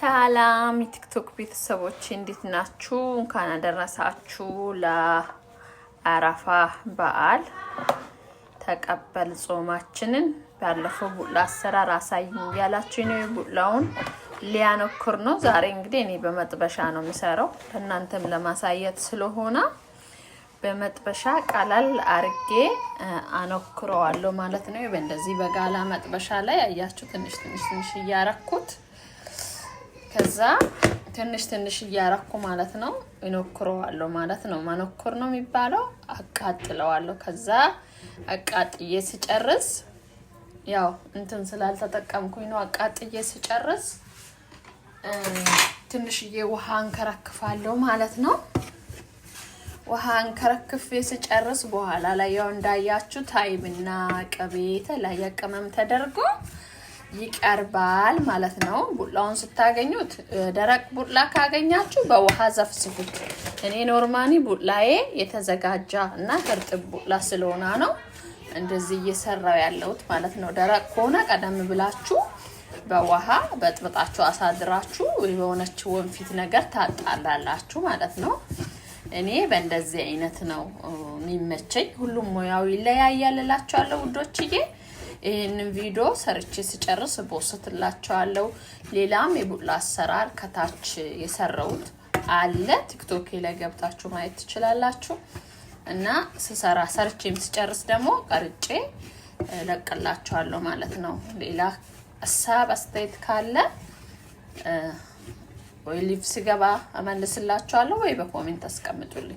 ሰላም የቲክቶክ ቤተሰቦች እንዴት ናችሁ? እንኳን አደረሳችሁ ለአረፋ በዓል። ተቀበል ጾማችንን። ባለፈው ቡላ አሰራር አሳይኝ እያላችሁ ነው። ቡላውን ሊያነኩር ነው ዛሬ። እንግዲህ እኔ በመጥበሻ ነው የሚሰራው ለእናንተም ለማሳየት ስለሆነ በመጥበሻ ቀለል አርጌ አነኩረዋለሁ ማለት ነው። በእንደዚህ በጋላ መጥበሻ ላይ አያችሁ፣ ትንሽ ትንሽ ትንሽ እያረኩት፣ ከዛ ትንሽ ትንሽ እያረኩ ማለት ነው እኖክረዋለሁ ማለት ነው። መኖክር ነው የሚባለው። አቃጥለዋለሁ። ከዛ አቃጥዬ ስጨርስ፣ ያው እንትን ስላልተጠቀምኩኝ ነው። አቃጥዬ ስጨርስ ትንሽዬ ውሃ እንከረክፋለሁ ማለት ነው። ውሃ እንከረክፌ ስጨርስ በኋላ ላይ ያው እንዳያችሁ ታይብና ቅቤ የተለያየ ቅመም ተደርጎ ይቀርባል ማለት ነው። ቡላውን ስታገኙት፣ ደረቅ ቡላ ካገኛችሁ በውሃ ዘፍዝፉት። እኔ normally ቡላዬ የተዘጋጀ እና እርጥብ ቡላ ስለሆነ ነው እንደዚህ እየሰራው ያለሁት ማለት ነው። ደረቅ ከሆነ ቀደም ብላችሁ በውሃ በጥብጣችሁ አሳድራችሁ የሆነች ወንፊት ነገር ታጣላላችሁ ማለት ነው። እኔ በእንደዚህ አይነት ነው የሚመቸኝ። ሁሉም ሙያው ይለያያል እላችኋለሁ ውዶችዬ። ይህንን ቪዲዮ ሰርቼ ስጨርስ ቦስትላችኋለሁ። ሌላም የቡላ አሰራር ከታች የሰራሁት አለ። ቲክቶክ ላይ ገብታችሁ ማየት ትችላላችሁ። እና ስሰራ ሰርቼም ስጨርስ ደግሞ ቀርጬ ለቅላችኋለሁ ማለት ነው። ሌላ ሀሳብ አስተያየት ካለ ወይ live ስገባ እመልስላችኋለሁ ወይ በ comment አስቀምጡልኝ።